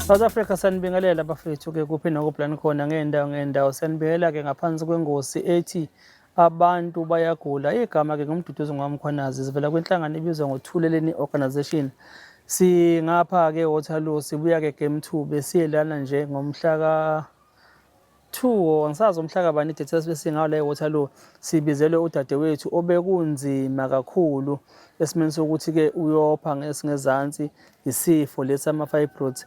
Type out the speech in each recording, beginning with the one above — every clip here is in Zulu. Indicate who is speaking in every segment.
Speaker 1: South Africa, sanibingelela bafethu ke kuphi nokuphi la nikhona ngey'ndawo ngey'ndawo. Sanibingelela ke ngaphansi kwengosi ethi abantu bayagula. Igama ke nguMduduzi ngwaMkhwanazi, sivela kwinhlangano ebizwa ngoThuleleni Organisation. Singapha ke Waterloo, sibuya ke game 2 besiye lana nje ngomhla ka 2, angisazi umhla kabani i-date esibe singayo la eWaterloo. Sibizelwe udadewethu obekunzima kakhulu esimeni sokuthi-ke uyopha ngesingezansi isifo lesi ama-fibroids.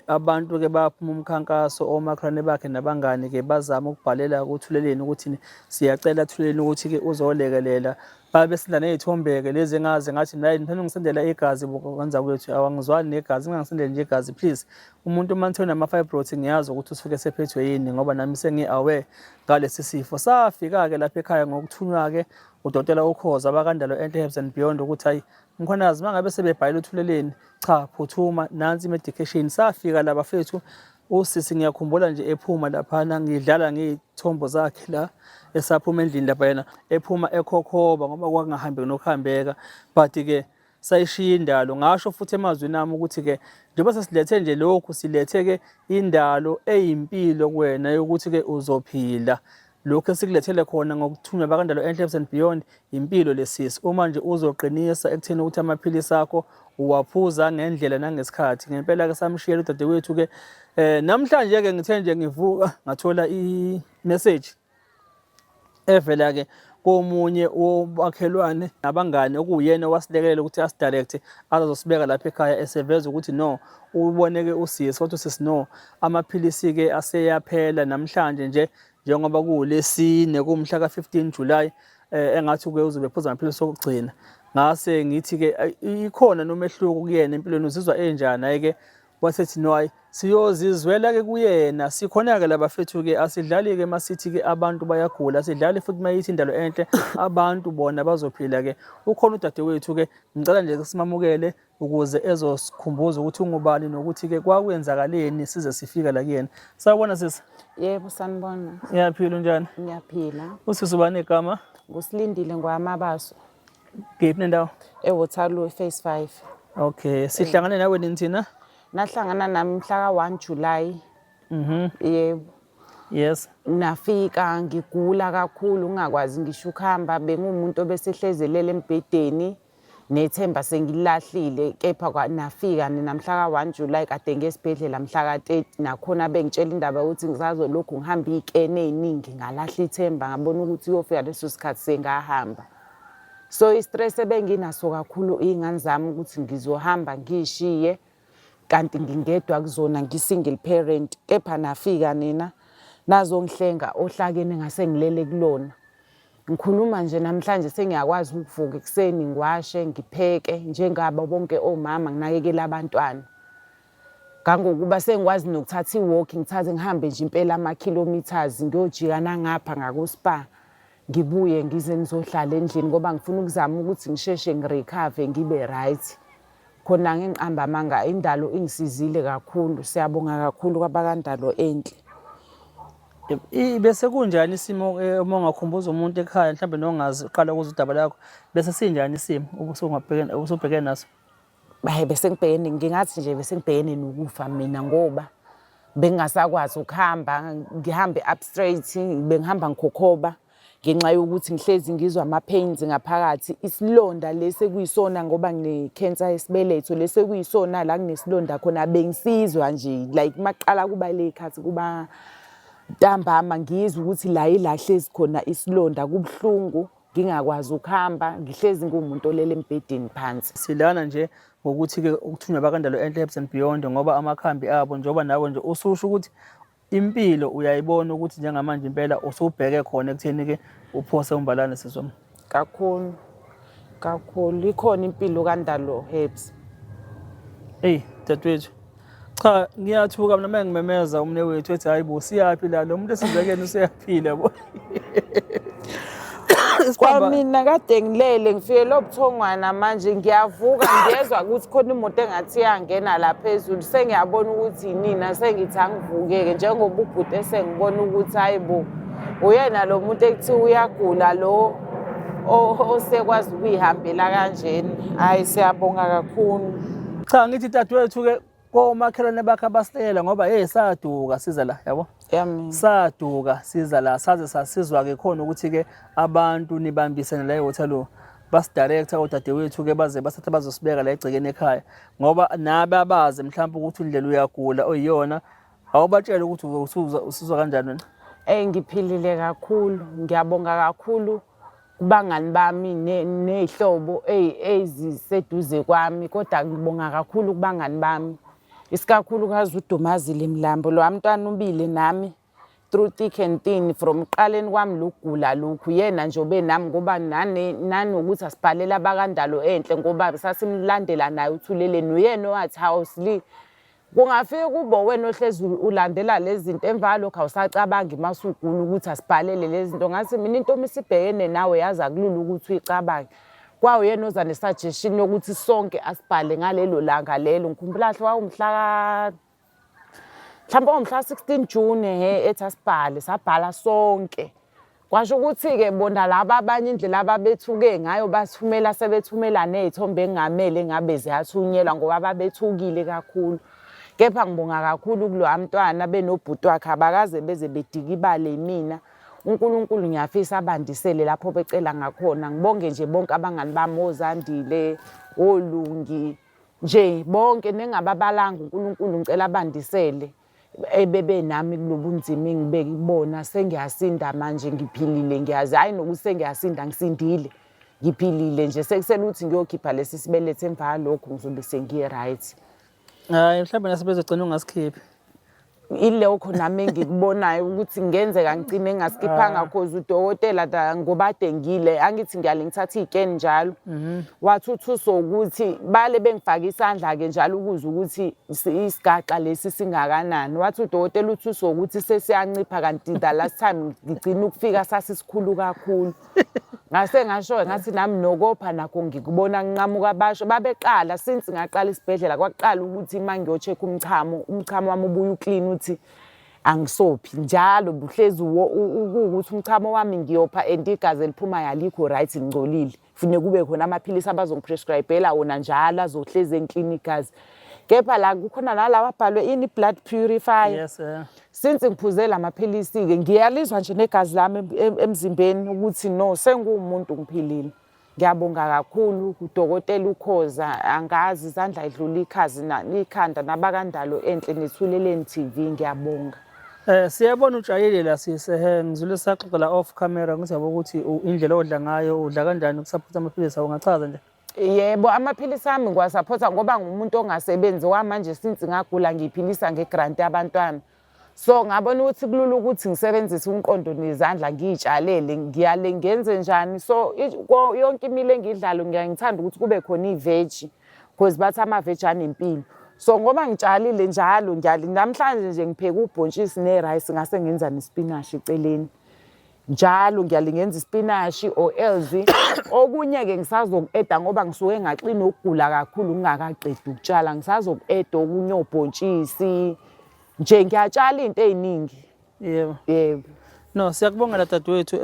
Speaker 1: Abantu ke baphuma umkhankaso, omakhelwane bakhe nabangani ke bazama ukubhalela kuThuleleni ukuthi siyacela Thuleleni ukuthi ke uzolekelela. Babe besinda ney'thombe-ke lezi engaze ngathi naye ngithanda ungisendela igazi kwenza kwethu, awangizwani negazi, ungangisendeli nje igazi please. Umuntu uma nithiwa nama-fibroids ngiyazi ukuthi usuke sephethwe yini ngoba nami sengi-aware ngalesi sifo. Safika-ke lapha ekhaya ngokuthunywa-ke udokotela uKhoza abakandalo Enhle Herbs and Beyond ukuthi hayi Mkhwanazi, uma ngabe sebebhayile uThuleleni, cha phuthuma nansi i-medication. Safika la bafethu, usisi ngiyakhumbula nje ephuma laphana ngidlala ngey'thombo zakhe la esaphuma endlini lapha yena ephuma ekhokhoba ngoba kwakungahambi nokuhambeka, but-ke sayishiya indalo. Ngasho futhi emazwini ami ukuthi-ke njengoba sesilethe nje lokhu, silethe-ke indalo eyimpilo kuwena yokuthi-ke uzophila. Lokhu esikulethele khona ngokuthunywa bakandalo Enhle Herbs and Beyond impilo lesisi. Uma nje uzoqinisa ekutheni ukuthi amaphilisi akho uwaphuza ngendlela nangesikhathi. Ngempela-ke samshiyela udadewethu-ke. Namhlanje-ke ngithe nje ngivuka ngathola i-message evela-ke komunye womakhelwane nabangani okuwuyena owasilekelela ukuthi asidirecte azosibeka lapha ekhaya, eseveza ukuthi no, uboneke usisi, wathi usisi no, amaphilisi-ke aseyaphela namhlanje nje njengoba kuwulesine kumhla ka-15 July, engathi-ke uzobe ephuza amaphilisi okugcina. Ngase ngithi-ke ikhona nomehluko kuyena empilweni, uzizwa enjani? Hhayi-ke wasethi no, hayi siyozizwela-ke kuyena. Sikhona-ke labafethu-ke, asidlali-ke masithi-ke abantu bayagula, asidlali futhi mayithi indalo enhle abantu bona bazophila-ke. Ukhona udadewethu-ke, ngicela nje simamukele ukuze ezosikhumbuza ukuthi ungubani nokuthi-ke kwakwenzakaleni size sifike la kuyena. Sawubona sisi.
Speaker 2: Yebo, sanibona.
Speaker 1: Ngiyaphila, unjani?
Speaker 2: Ngiyaphila.
Speaker 1: Usisi ubani igama?
Speaker 2: Ngusilindile ngwamabaso.
Speaker 1: Kephi nendawo?
Speaker 2: eWaterloo phase 5.
Speaker 1: Okay, sihlangane nawe nini thina?
Speaker 2: Nahlangana nami mhla ka-1 July. Yebo.
Speaker 1: Yes.
Speaker 2: Nafika ngigula kakhulu ngingakwazi ngisho ukuhamba, bengumuntu obesehlezelele embhedeni nethemba sengilahlile, kepha nafika nina mhla ka-1 July, kade ngesibhedlela mhla ka-30, nakhona bengitshela indaba yokuthi ngisazolokhu ngihamba iy'kene ey'ningi, ngalahla ithemba ngabona ukuthi kuyofika leso sikhathi sengahamba. So i-stress ebenginaso kakhulu iy'ngane zami ukuthi ngizohamba ngiy'shiye kanti ngingedwa kuzona, ngi-single parent, kepha nafika nina nazongihlenga ohlakeni ngase ngilele kulona. Ngikhuluma nje namhlanje sengiyakwazi ukuvuka ekuseni ngiwashe ngipheke njengabo bonke omama, nginakekele abantwana. Ngangokuba sengikwazi nokuthatha i-walk, ngithathe ngihambe nje impela ama-kilometers ngiyojika nangapha ngako-Spar, ngibuye ngize ngizohlala endlini ngoba ngifuna ukuzama ukuthi ngisheshe ngi-recover ngibe right. Khona ngingiqamba amanga, indalo ingisizile kakhulu. Siyabonga kakhulu kwabakandalo enhle.
Speaker 1: Bese kunjani isimo, uma ungakhumbuza umuntu ekhaya mhlawumbe nongazi uqala ukuzwa udaba lakho, bese sinjani isimo ubusungabhekene ubusubhekene naso?
Speaker 2: Hayi, bese ngibhekene, ngingathi nje bese ngibhekene nokufa mina ngoba bengingasakwazi ukuhamba, ngihambe up straight, bengihamba ngikhokhoba ngenxa yokuthi ngihlezi ngizwa ama-pains ngaphakathi. Isilonda lesi ekuyisona ngoba ngine-cancer yesibeletho, lesi ekuyisona la kunesilonda khona bengisizwa nje like maqala kuba le khathi kuba ntambama ngizwa ukuthi la ila hlezi khona isilonda kubuhlungu, ngingakwazi ukuhamba, ngihlezi ngiwumuntu olele embhedeni phansi.
Speaker 1: Silana nje ngokuthi-ke ukuthunywa bakandalo Enhle Herbs and Beyond ngoba amakhambi abo, njengoba nawe nje ususho ukuthi impilo uyayibona ukuthi njengamanje impela usubheke khona ekutheni-ke uphose umbalane sisi wami.
Speaker 2: Kakhulu kakhulu, ikhona impilo kaNdalo Herbs.
Speaker 1: Eyi dadewethu, cha ngiyathuka mina uma ngimemeza umne wethu ethi hayi bo siyaphi la, lo muntu esizekene useyaphila bo.
Speaker 2: Kwamina kade ngilele ngifike lo buthongwana manje ngiyavuka ngiyezwa ukuthi khona imoto engathi iyangena la phezulu, sengiyabona ukuthi yinina, sengithi angivukeke njengoba ubhuti esengibona ukuthi hayi bo uyena lo muntu ekuthiwa uyagula lo osekwazi ukuyihambela kanjena. Hhayi, siyabonga kakhulu.
Speaker 1: Cha ngithi dadewethu-ke Komakhelwane bakhe abasilela ngoba hey saduka siza la yabo.
Speaker 2: Amen.
Speaker 1: Saduka siza la saze sasizwa ke khona ukuthi ke abantu nibambisene la eWaterloo. Basidirector odadewethu ke baze basatha bazosibeka la egcekeni ekhaya ngoba nabe abazi mhlawumbe ukuthi indlela uyagula oyiyona awubatshele ukuthi usizwa kanjani wena.
Speaker 2: Eh ngiphilile kakhulu ngiyabonga kakhulu kubangani bami ney'hlobo eziseduze kwami kodwa ngibonga kakhulu kubangani bami isikakhulukazi uDumazile Mlambo lo mntwana ubile nami through thick and thin from kuqaleni kwami lokugula lokhu yena nje obenami ngoba nanokuthi asibhalela abakandalo enhle ngoba sasimlandela naye uThuleleni uyena owathi hawu Sli Kungafike kube wena ohlezi ulandela lezi zinto emva kwalokho awusacabangi uma usugula ukuthi asibhalele lezi zinto. Ngathi mina into uma isibhekene nawe yazi akulula ukuthi uyicabange. Kwawuyena oza ne-suggestion yokuthi sonke asibhale ngalelo langa lelo. Ngikhumbula kahle kwakuwumhla ka mhlawumbe kwangumhla ka-16 June hhe ethi asibhale, sabhala sonke. Kwasho ukuthi-ke bona laba abanye indlela ababethuke ngayo bathumela sebethumela ney'thombe engingamele ngabe ziyathunyelwa ngoba babethukile kakhulu. Kepha ngibonga kakhulu kulowa mntwana benobhuti wakhe abakaze beze bedikibale yimina. UNkulunkulu ngiyafisa abandisele lapho becela ngakhona. Ngibonge nje bonke abangani bami oZandile, oLungi nje bonke nengababalanga uNkulunkulu ngicela abandisele. Ebebenami kulobunzima engibeke kubona sengiyasinda manje ngiphilile ngiyazi hhayi nokuthi sengiyasinda ngisindile ngiphilile nje sekusele ukuthi ngiyokhipha lesi sibeletho emva kwalokho ngizobe sengiyi-right.
Speaker 1: Hhayi mhlawumbe nasebezogcina ungasikhiphi.
Speaker 2: Ilokho nami engikubonayo ukuthi kungenzeka ngigcine ngingasikhiphanga ah. cause udokotela ngoba ade ngile angithi ngiyale ngithatha iy'keni njalo mhm. wathi uthuswa ukuthi bale bengifake isandla-ke njalo ukuze ukuthi isigaxa lesi singakanani wathi udokotela uthuswa ukuthi sesiyancipha kanti the last time ngigcina ukufika sasisikhulu kakhulu ngase ngasho ngathi nami nokopha nakho ngikubona nginqamuka basho babeqala since ngaqala isibhedlela kwakuqala ukuthi uma ngiyo-check umchamo umchamo wami ubuye uclean uthi angisophi njalo buhlezi ukuthi umchamo wami ngiyopha and igazi eliphumayo alikho right ngingcolile Fune kube khona amaphilisi abazongiprescribela wona njalo azohlezi engiklina igazi. Kepha la kukhona nalawa abhalwe ini blood purifier.
Speaker 1: Yes, yeah.
Speaker 2: Since ngiphuze la maphilisi-ke ngiyalizwa nje negazi lami emzimbeni ukuthi no senguwumuntu ngiphilile. Ngiyabonga kakhulu kudokotela uKhoza angazi izandla idlula ikhazi ikhanda nabakandalo enhle nethuleleni TV ngiyabonga.
Speaker 1: Siyabona ujayile la sisi ehe ngizwile saxoxa la off camera ngithi yabo ukuthi indlela odla ngayo udla kanjani ukusaphotha amaphilisi ungachaza nje.
Speaker 2: Yebo, amaphilisi ami ngiwasaphotha ngoba ngumuntu ongasebenzi wamanje since ngagula ngiyiphilisa ngegrant yabantwana. So ngabona ukuthi kulula ukuthi ngisebenzise umqondo nezandla ngiyitshalele ngiyale ngenze njani so yonke imile engiyidlalo ngiyaye ngithanda ukuthi kube khona iveji. Because bathi amaveji anempilo. So ngoba ngitshalile njalo ngiyali namhlanje nje ngipheke ubhontshisi ne-rice ngase ngenza nesipinashi eceleni. Njalo ngiyali ngenza isipinashi or else okunye-ke ngisazoku-eda ngoba ngisuke ngaxina ukugula kakhulu ngingakaqedi ukutshala ngisazoku-eda okunye obhontshisi nje ngiyatshala iy'nto ey'ningi.
Speaker 1: Yebo.
Speaker 2: Yebo.
Speaker 1: No, siyakubongela dadewethu.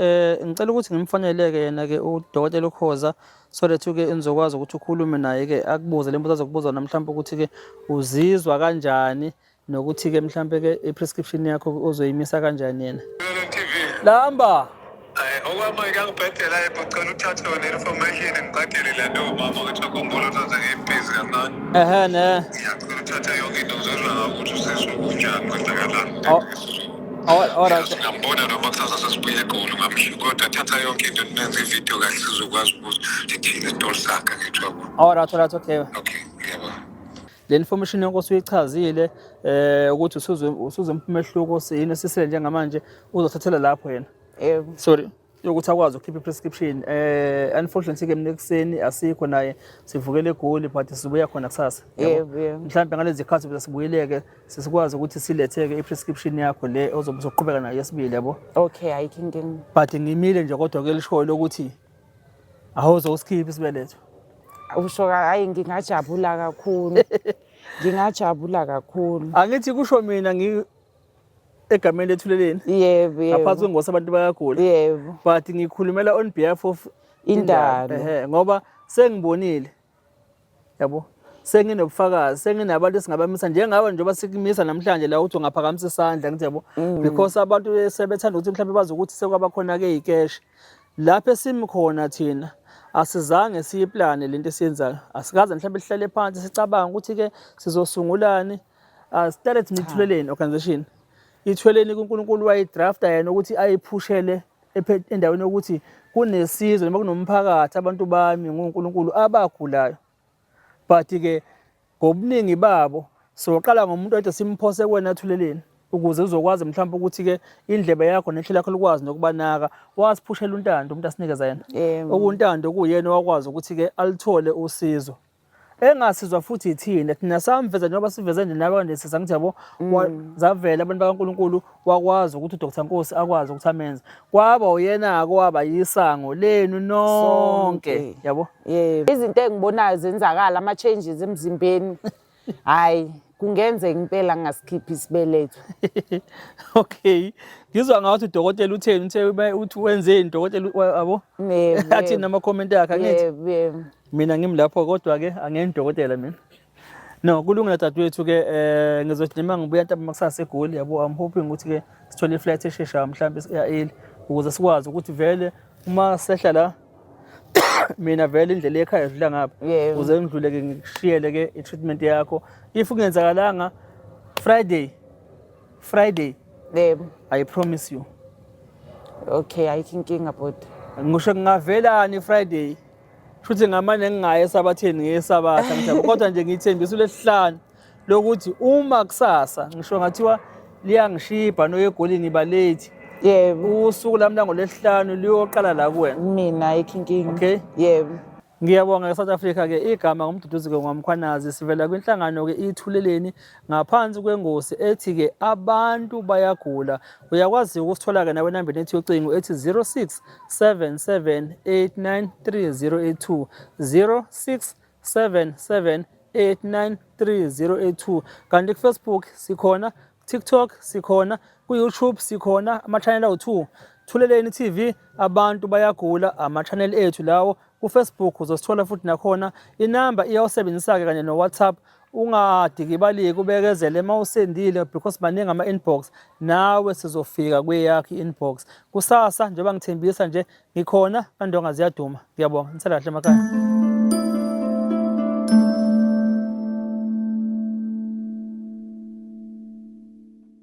Speaker 1: Ngicela ukuthi ngimfoneleke yena ke udokotela uKhoza so that ke nizokwazi ukuthi ukhulume naye ke akubuze le mbuzo azokubuza wona mhlawumbe ukuthi ke uzizwa kanjani nokuthi ke mhlawumbe ke i-prescription yakho uzoyimisa kanjani yena.
Speaker 3: TV.
Speaker 1: Lamba.
Speaker 3: Okwamanje kuyangibhedela yebo cela uthathe yona information ngiqedele le nto mama ukuthi akhumbule ukuthi ngibhizi kancane.
Speaker 1: Ehhe ne.
Speaker 3: Ngiyacela uthathe yonke into ngizozwa ngawo ukuthi usisi unjani kwenzakalani.
Speaker 1: Oh. All right.
Speaker 3: Singambona noma kusasa sesibuyele eGoli ungamshiya kodwa thatha yonke into nenze ividiyo kahle sizokwazi ukuthi sithini isitori sakhe ngithi yabo.
Speaker 1: All right, okay.
Speaker 3: Okay, ngiyabonga.
Speaker 1: Le information yonke osuyichazile ukuthi usuzwe usuzwe umehluko siyini esisele njengamanje uzothathela lapho yena.
Speaker 2: Yebo.
Speaker 1: Sorry yokuthi akwazi ukukhipha i-prescription unfortunately ke mina ekuseni asikho naye sivukele eGoli but sibuya khona kusasa
Speaker 2: Yebo, yebo.
Speaker 1: Mhlawumbe ngalezi khathi bese sibuyileke sesikwazi ukuthi siletheke i-prescription yakho le ozobe uzoqhubeka nayo yesibili yabo.
Speaker 2: Okay, ayikho inkinga.
Speaker 1: But ngimile nje kodwa ke lishoyo lokuthi awuzokusikhipha isibeletho.
Speaker 2: Usho hayi ngingajabula kakhulu. Ngingajabula kakhulu.
Speaker 1: Angithi kusho mina ngi egameni lethuleleni.
Speaker 2: Yebo, yebo.
Speaker 1: Ngaphansi kwengosi abantu bayagula.
Speaker 2: Yebo.
Speaker 1: But ngikhulumela on behalf of
Speaker 2: indalo.
Speaker 1: Ehe, ngoba sengibonile. Yabo. Senginobufakazi, senginabantu esingabamisa njengawe njengoba sikumisa namhlanje la uthi ungaphakamisa isandla ngithi yabo because abantu sebethanda ukuthi mhlawumbe bazi ukuthi sekwaba khona-ke ikeshi lapho esimi khona. Thina asizange siyiplane lento esiyenzayo, asikaze mhlawumbe sihlale phansi sicabanga ukuthi-ke sizosungulani. Started nithuleleni organization, ithweleni kuNkulunkulu wayidrafta yena ukuthi ayiphushele endaweni yokuthi kunesizwe noma kunomphakathi, abantu bami nguNkulunkulu abagulayo, but-ke ngobuningi babo soqala ngomuntu oyedwa simphose kuwena Thuleleni ukuze uzokwazi mhlawumbe ukuthi-ke indlebe yakho nehlo lakho likwazi nokubanaka. Wasiphushela uNtando, umuntu asinikeza yena. Okuntando kuyena owakwazi ukuthi-ke alithole usizo engasizwa futhi yithina. Thina samveza njengoba siveze nje nawe kanje sisa ngithi yabo, zavela abantu bakaNkulunkulu, wakwazi ukuthi uDr Nkosi akwazi ukuthi amenze kwaba uyena-ke waba yisango lenu nonke.
Speaker 2: Sonke.
Speaker 1: Yabo.
Speaker 2: Yebo. Izinto engibonayo zenzakala, ama-changes emzimbeni. Hhayi, kungenzeka impela ngingasikhiphi isibeletho.
Speaker 1: Okay, ngizwa ngathi udokotela utheni, uthe uthi wenzeni dokotela yabo?
Speaker 2: Yebo.
Speaker 1: Athini nama-comment akhe, angithi?
Speaker 2: Yebo.
Speaker 1: Mina ngimlapho kodwa-ke angeni dokotela mina. No, kulungile dadewethu-ke, ngizothi noma ngibuya ntambama kusasa eGoli yabo, I'm hoping ukuthi-ke sithole i-flight esheshayo mhlawumbe ya-early ukuze sikwazi ukuthi vele uma sehla la mina vele indlela ekhaya idlula ngapha ukuze ngidlule-ke ngikushiyele-ke i-treatment yakho. If kungenzakalanga Friday, Friday. I promise you.
Speaker 2: Okay, ayikho inkinga bhuti.
Speaker 1: Ngisho kungavelani Friday, shuthi ngamane ngingaye esabatheni ngesabatha mhlawumbe, kodwa nje ngithembisa ulesihlanu lokuthi uma kusasa ngisho ngathiwa liyangishibha noyegoli ngiba late, usuku lami langolesihlanu liyoqala la kuwena.
Speaker 2: Mina ayikho inkinga.
Speaker 1: Okay.
Speaker 2: Yebo.
Speaker 1: Ngiyabonga e-South Africa-ke. Igama nguMduduzi-ke ngwaMkhwanazi, sivela kwinhlangano-ke Ithuleleni ngaphansi kwengosi ethi-ke abantu bayagula. Uyakwazi ukusithola-ke nawe enambeni ethi yocingo ethi 06 77893082, 06 77893082. Kanti ku-Facebook sikhona, TikTok sikhona, ku-YouTube sikhona, ama-channel awu-2, Thuleleni TV, abantu bayagula, ama-channel ethu lawo. Ku-Facebook uzosithola futhi nakhona. Inamba iyawusebenzisa-ke kanye no-WhatsApp. Ungadikibaliki, ubekezele uma usendile because maningi ama-inbox, nawe sizofika kweyakho i-inbox kusasa njengoba ngithembisa nje. Ngikhona kandonga ziyaduma. Ngiyabonga, nisale kahle emakhaya.